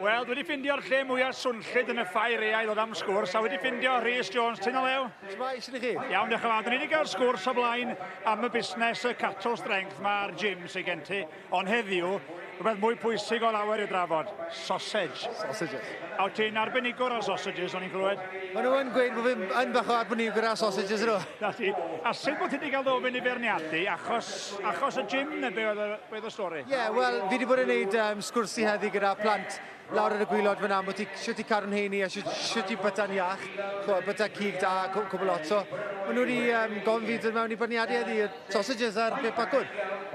Wel, dwi wedi ffindio'r lle mwyaf swnllyd yn y ffair eau i ddod am sgwrs, a wedi ffindio Rhys Jones. Ti'n o lew? Shwmae, sut i chi? Iawn, diolch yn fawr. Dyn ni wedi cael sgwrs o blaen am y busnes y Cattle Strength mae'r gym sydd gen ti, ond heddiw, rhywbeth mwy pwysig o lawer i'w drafod, sausage. Sausages. A wyt ti'n arbenigwr ar sausages, o'n i'n clywed? Maen nhw yn gweud bod fi'n yn bach o arbenigwr ar sausages nhw. Na ti. A sut bod ti wedi cael dy ofyn i feirniadu? Achos, achos y gym neu be oedd y, be oedd y stori? Ie, yeah, wel, fi wedi bod yn neud sgwrsi heddi gyda plant lawr ar y gwylod fyna, am ti, shwt i cadw'n heini a shwt, shwt i byta'n iach, chwa, byta cig da, cwbl lot. So, maen nhw wedi gofyn fi dod mewn i beirniadu heddi, y sausages a'r peth bacwn.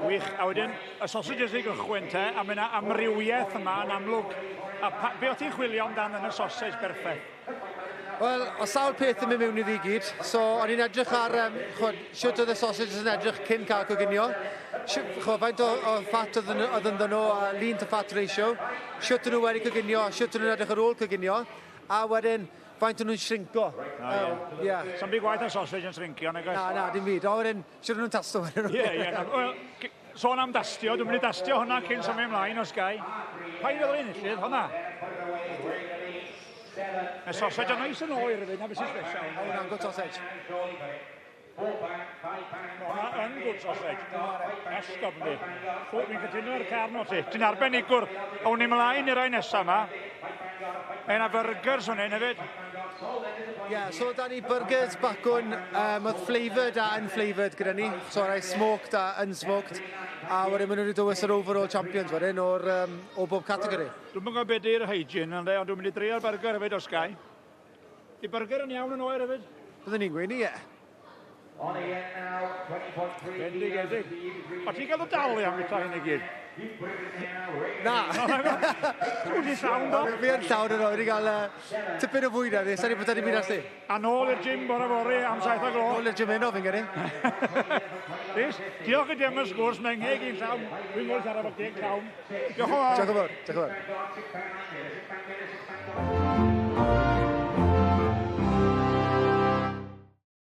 Wych. A wedyn, y sausages i gychwyn te, a mae yna amrywiaeth yma yn amlwg. A pa, be o ti'n chwilio amdan yn y sausage berffaith? Wel, o sawl peth yn mynd mewn iddi i gyd. So, o'n i'n edrych ar chwod, shwt oedd y sausages yn edrych cyn cael coginio. Chwod, faint o fat oedd ynddyn nhw, a lean to fat ratio. Shwt o'n nhw wedi coginio, shwt o'n nhw'n edrych ar ôl coginio. A wedyn, faint o'n nhw'n shrinko. Oh, ie. Yeah. Sa'm byd gwaeth na sausage yn shrinkio, nag oes? Na, na, dim byd. A wedyn, shwt o'n nhw'n tasto wedyn. Ie, ie. Wel, sôn am dastio, dwi'n mynd i dastio hwnna cyn symud ymlaen os gai. Pa un oedd yr enillydd hwnna? Mae sausage yn neis yn oer hefyd, na beth sy'n special. O, hwnna'n good sausage. Mae hwnna yn good sausage. Esgob yndi. So, fi'n cytuno ar car no ti. Ti'n arbenigwr. Awn ni mlaen i'r rai nesaf yma. Mae yna burgers fan hyn hefyd. Ie, yeah, so da ni burgers bacwn, oedd flavoured a unflavoured gyda ni. So rai smoked a unsmoked. A wedyn maen nhw wedi dewis yr overall champions wedyn o bob categori. Dwi'm yn gwybod beth di'r hygiene ynddo, ond dwi'n mynd i drio'r burger hefyd os gai. Di burger yn iawn yn oer hefyd? Byddwn ni'n gweud ni, ie. Bendigedig. O ti'n cael dy dalu am fwyta hyn i gyd? Na. Wyt ti'n llawn do? Fi yn llawn yno, wedi cael tipyn o fwyd heddi, sa'n i bod yn mynd allu. A nôl i'r gym bore fory am 7 o gloch. Nôl i'r gym heno, fi'n gyrru. Rhys, diolch i ti am y sgwrs, mae'n ngheg i'n llawn. Dwi'n gweld siarad fo geg llawn. Diolch yn fawr. Diolch yn fawr, diolch yn fawr.